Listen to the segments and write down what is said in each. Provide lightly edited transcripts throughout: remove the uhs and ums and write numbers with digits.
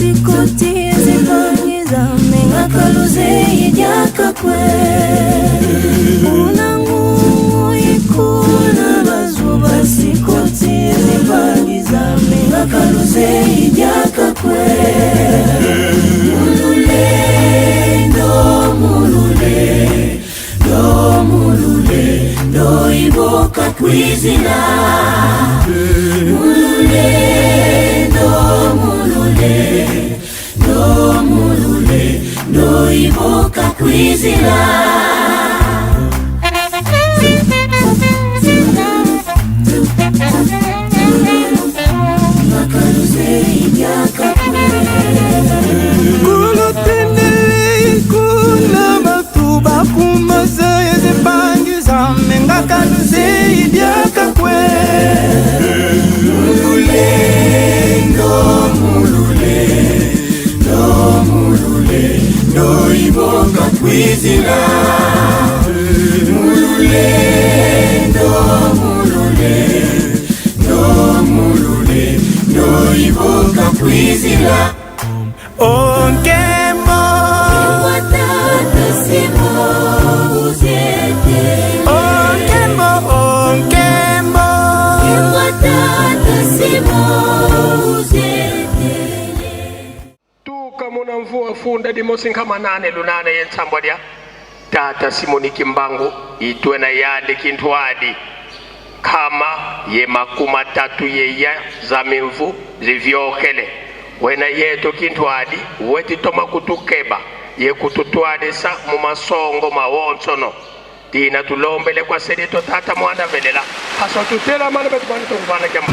sikoti zipangizame ngakaluze idyakakwe unangungu ikuna bazuba sikoti zipangizame ngakaluze idyakakwe mulule ndo mulule ndo mulule ndo iboka kwizina mulule ndo mulule ndo mulule ndo iboka kwizina. Kulutendele kuna batu bakumaza ezipangiza mengakaluze idyakakwe Mulule ndo mulule ndo mulule ndo iboka kwizina mulule ndo mulule ndo mulule ndo iboka kwizina. Onkembo onkembo onkembo. Tuka muna mvua funda dimosi nkama 8 lunane yentsambwa lya tata Simoni Kimbangu itwe na yadi kintwadi kama ye 30 yeya za mimvu zivyokele wena yetu kintwadi wetitoma kutukeba ye kututwadisa mu masongo mawonsono tina tulombele kwa selito tata mwanda velela aso tutela mana betu bana tukuvana kema.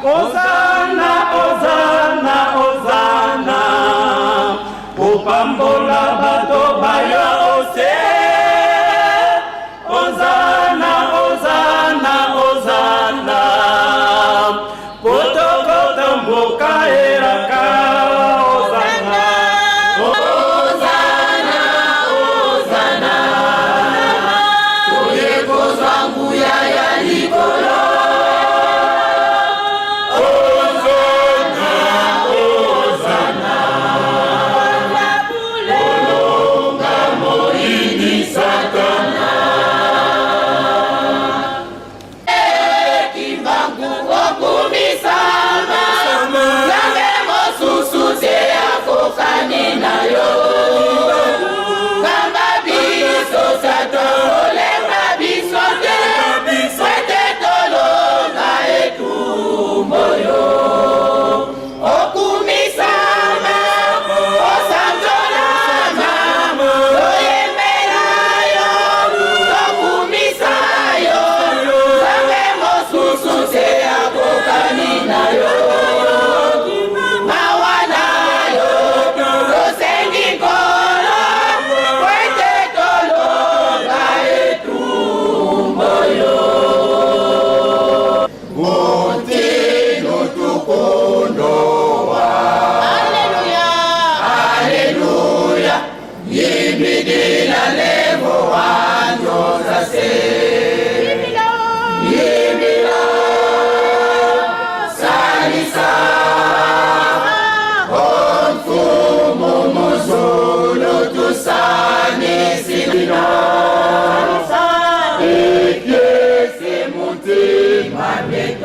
Ozana, ozana, ozana, opambola bato bayo ose. Ozana, ozana, ozana, potokota mboka eraka. Ozana, Ozana, ozana, toyekozwa nguya ya likolo. Ozana, ozana, olonga moyini Satana. Kimbangu okumisama, Nzambe mosusu te akokani na yo. Kamba biso Satan olemba biso te, ete tolonga etumbu oyo. Okumisama, osanzolama, toyembela yo, tokumisa yo. Nzambe mosusu te akokani.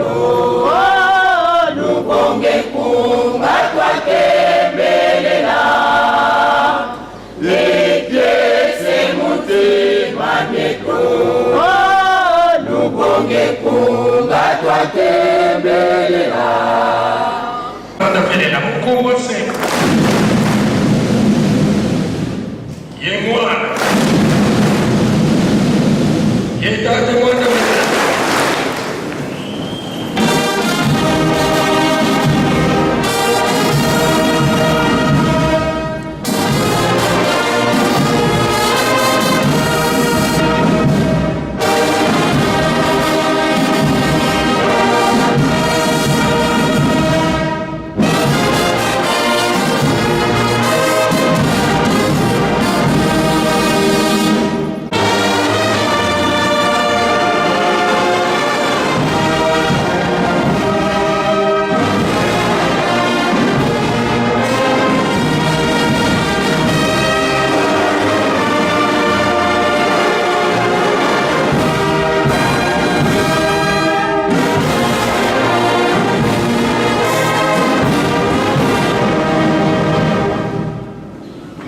Oh, lubonge kunga twatembelela epiese motema mieto. Oh, lubonge kunga twatembelela. Batapelela mukongose ye mwana ye tate mwana.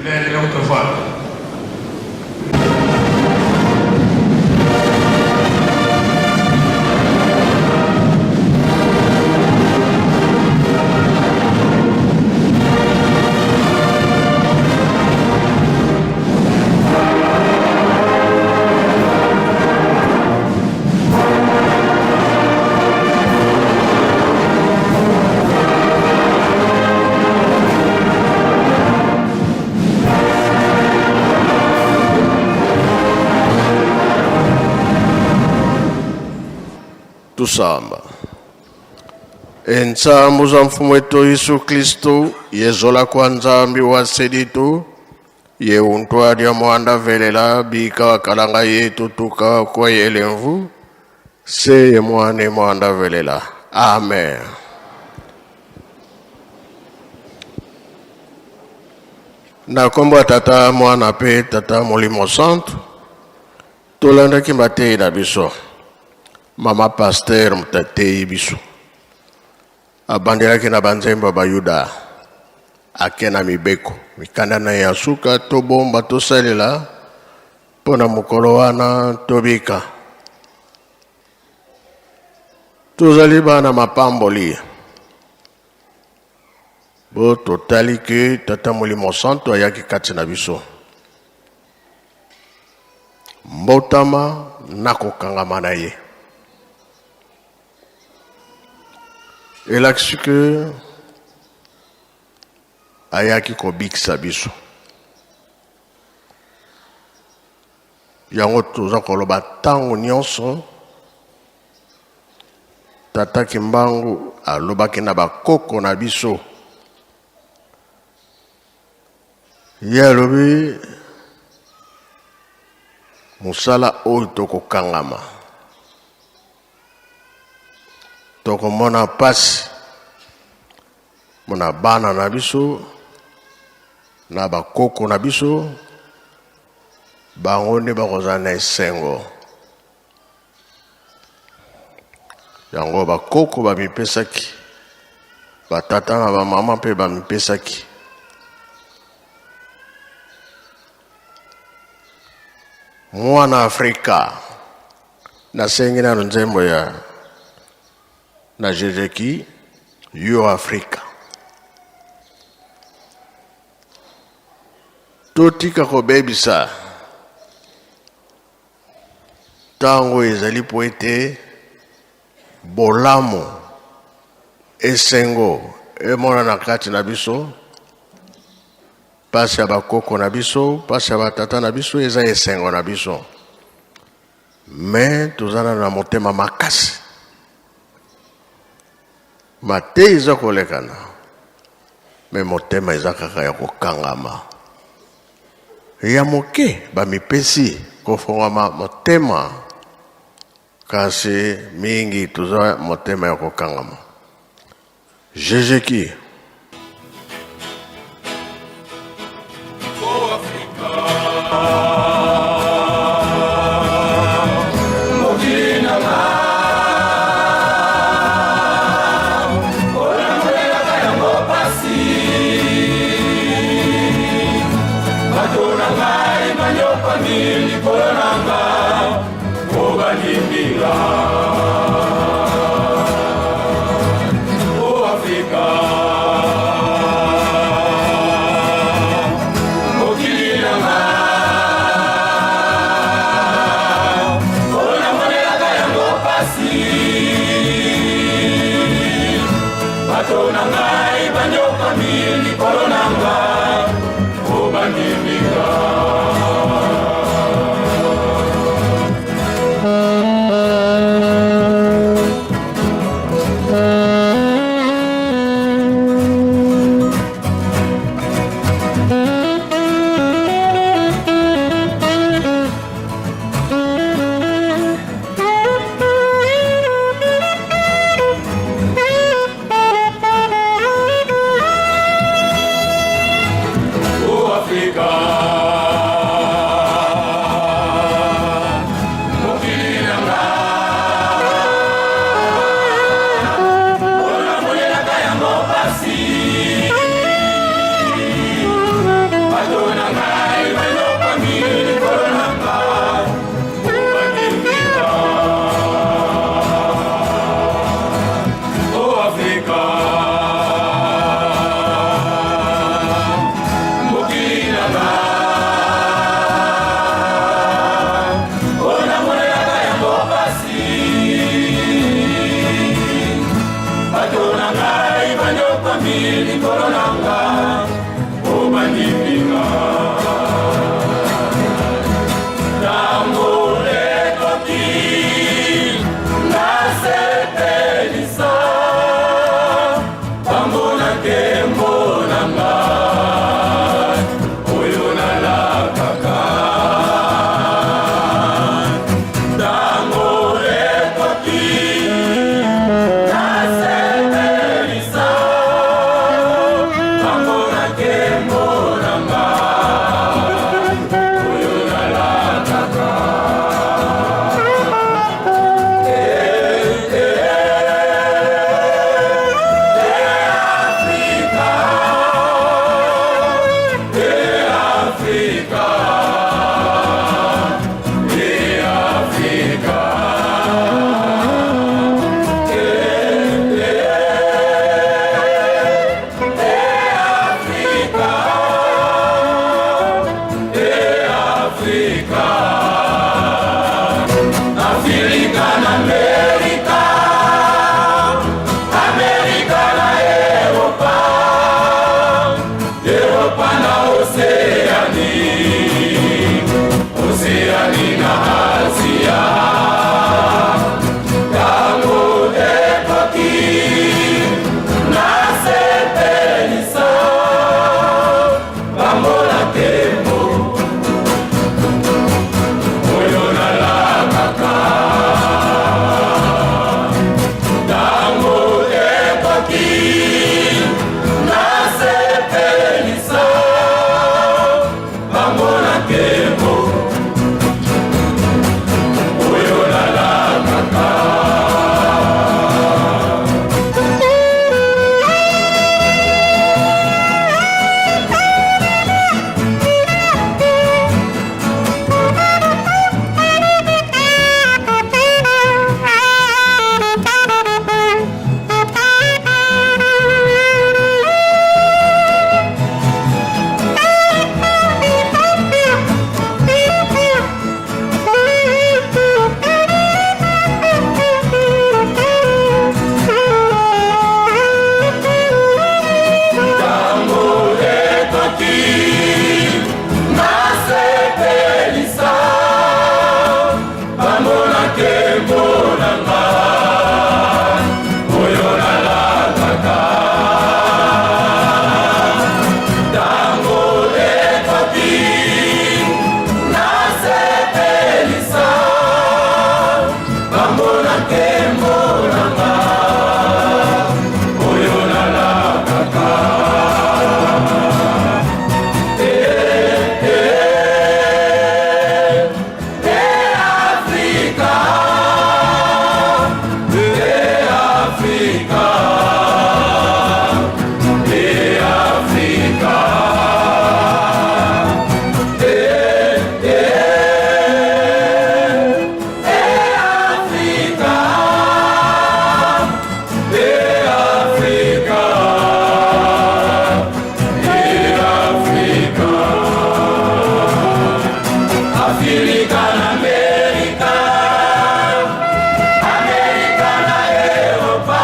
Lele utofala. Tusamba entsambu za mfumo wetu Yesu Kristu yezola kwa nzambi wa seditu ye untwalya mwanda velela bika wakalanga yetu tuka kwa yelemvu seye mwane mwanda velela. Amen. Na kombo ya Tata, Mwana pe Tata Molimo Santu, tolandaki mateyi na biso. Mama pasteur moto ateyi biso, abandelaki na banzembo ya Bayuda, ake na mibeko mikanda na ye ya suka tobomba tosalela mpo na mokolo wana tobika. Tozali bana mapamboli bo totali ke Tata Molimo Santo ayaki kati na biso, mbotama na kokangama na ye elakisi ke ayaki kobikisa biso. Yango toza koloba ntango nyonso. Tata Kimbangu alobaki na bakoko na biso, ye alobi mosala oyo tokokangama, tokomona pasi mona bana na biso na bakoko na biso, bango nde bakozala na esengo. Yango bakoko bamipesaki, batata na bamama mpe bamipesaki. Mwana Afrika, nasengi nano nzembo ya na Jejeki yo Afrika. Totika kobebisa ntango ezali po ete bolamu esengo emonana kati na biso. Pasi ya bakoko na biso, pasi ya batata na biso eza esengo na biso, me toza na motema makasi. Mateyi eza kolekana, me motema eza kaka ya kokangama ya moke. Bamipesi kofongwama motema, kasi mingi toza motema ya kokangama. Jejeki. Bato na ngai banyokami likolo na ngai, obandimika. O Afrika, mokili na ngai, onamonelaka yango pasi. Bato na ngai banyokami likolo na ngai, obandimika. O Afrika, mokili na ngai, onamonelaka yango pasi. Bato na ngai banyokami likolo na ngai, obandimika. Ntango ekoki nasepelisa bango na nkembo na ngai oyo nalakaka. Ntango ekoki nasepelisa bango na nkembo na ngai oyo nalakaka. Afrika, Afrika, Afrika, Afrika, Afrika na Amerika, Amerika na Eropa, Eropa na Oseani, Oseani na Asia. Ntango ekoki nasepelisa bango na nkembo oyo nalakaka. Ntango ekoki nasepelisa bango na nkembo oyo nalakaka. Ntango ekoki nasepelisa bango na nkembo na ngai oyo nalakaka. Ntango ekoki nasepelisa bango na nkembo na ngai oyo nalakaka. Afrika, Afrika, Afrika, Afrika, Afrika, Afrika, Afrika na Amerika, Amerika na Eropa.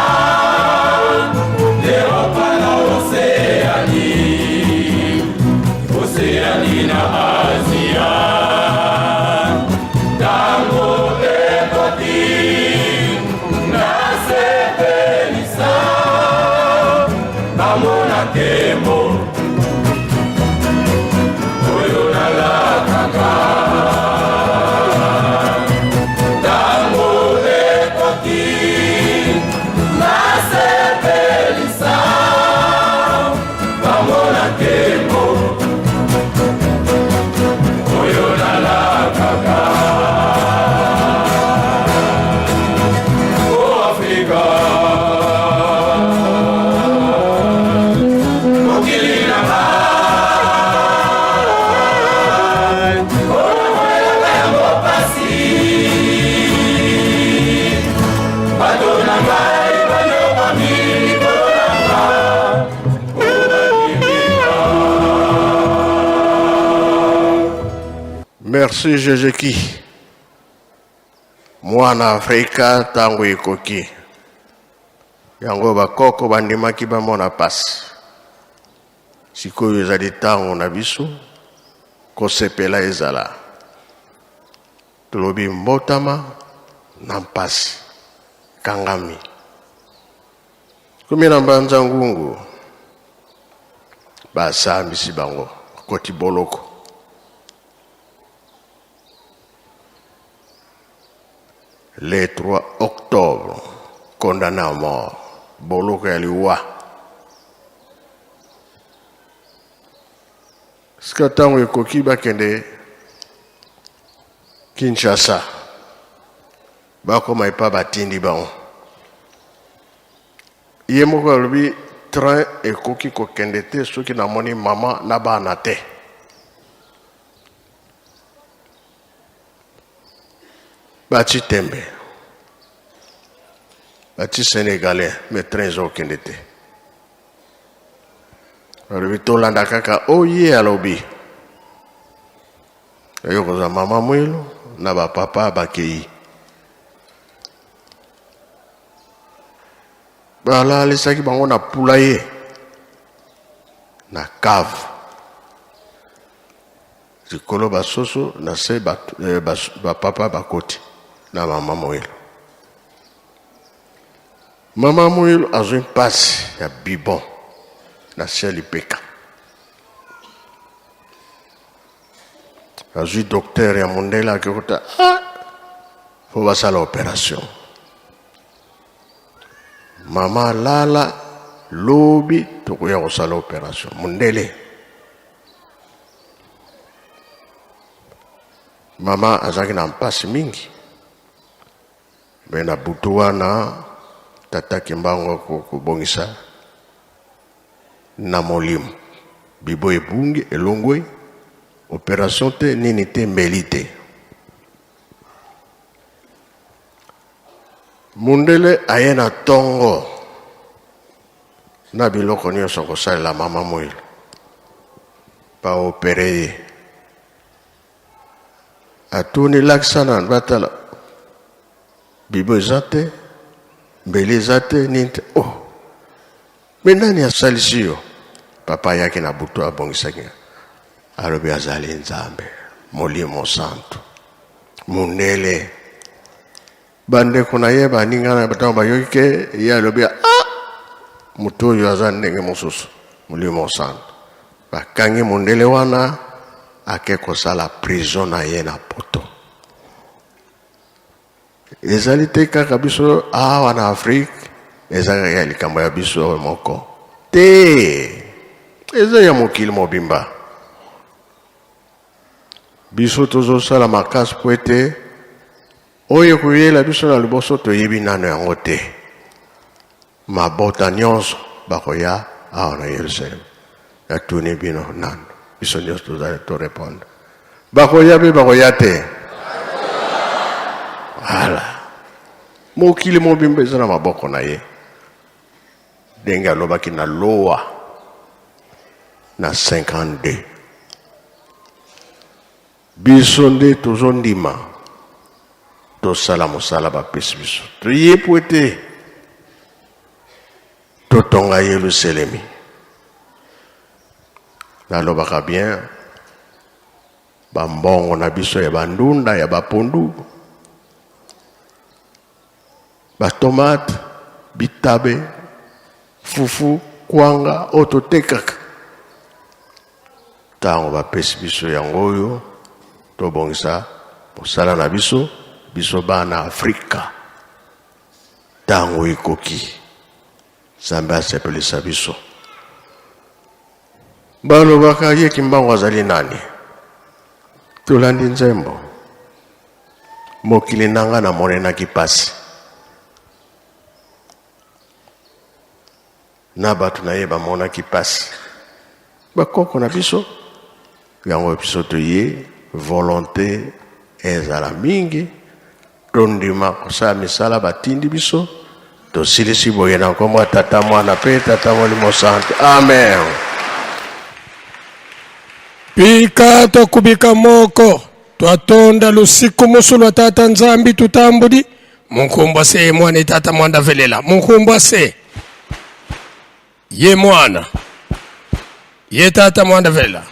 nkembo oyo nalakaka ntango ekoki nasepelisa bango na nkembo oyo nalakaka o Afrika mokili na ngai onamonelaka yango pasi bato na ngai banyokwami likolo na nga Merci Jejeki. Mwana Afrika ntango ekoki. Yango bakoko bandimaki bamona pasi. Sikoyo ezali ntango na biso kosepela ezala. Tolobi mbotama na mpasi kangami. Komi na mbanza ngungu basambisi bango bakoti boloko. Le 3 octobre, condamné à mort, boloko ya liwa. Sika ntango ekoki bakende Kinshasa, bakoma epa batindi bango. Ye moko alobi train ekoki kokende te soki namoni mama na bana te. Bati tembe, bati Senegalais, mais train ezokende te. Alobi tolanda kaka oyo ye alobi. Ayo kozwa mama Mwilu na bapapa bakei. Balalisaki bango na poulailler na cave. Likolo basoso na se bapapa bakoti na mama Mwilu. Mama Mwilu azwi mpasi ya bibon na se ya lipeka. Azwi docteur ya mondele akekuta ah, fo basala operation. Mama lala lobi tokoya kosala operation mondele. Mama azalaki na mpasi mingi. Me na butu wana tata Kimbangu akobongisa na molimo bibo ebungi elongwe operation te nini te mbeli te. Mundele aye na tongo na biloko nyonso kosalela mama Mwilu ba opere ye. Atuni lakisa nanu batala bibo eza te mbeli eza te nini te oh me nani asalisi yo papa ayaki na butu abongisaki nga alobi azali nzambe molimo santu mundele bandeko na ye baninga na ntango bayoki ke ye alobi ah moto oyo aza ndenge mosusu molimo santu bakangi mondele wana ake kosala prison na ye na poto ezali te kaka biso awa na afrike eza kaka ya likambo ya biso moko te eza ya mokili mobimba Biso tozosala makasi mpo ete oyo ekoyela biso na liboso toyebi nano yango te. Mabota nyonso bakoya awa na Yerusaleme. Natuni bino nano, biso nyonso tozali to répondre. Bakoya mpe bakoya te. Voilà. Mokili mobimba eza na maboko na ye. Ndenge alobaki na loa na 52. Biso nde tozondima tosala mosala bapesi biso. Toye po ete totonga Yelusalemi. Nalobaka bien bambongo na biso ya bandunda ya bapondu ba tomate bitabe fufu. Kwanga oyo totekaka ntango bapesi biso yango oyo tobongisa mosala na biso biso bana Afrika ntango ekoki Nzambe asepelisa biso. Balobaka ye Kimbangu azali nani? Tolandi nzembo mokili na nga namonenaki pasi na bato na ye bamonaki pasi bakoko na biso yango biso toye volonté ezala mingi tondima kosala misala batindi biso tosilisi boye na nkombo ya tata mwana mpe tata molimo santu amen Pika twakubika moko twatonda lusiku musu lwa tata Nzambi tutambudi munkumbwa se ye mwana etata mwanda velela munkumbwa se ye mwana ye tata mwanda velela.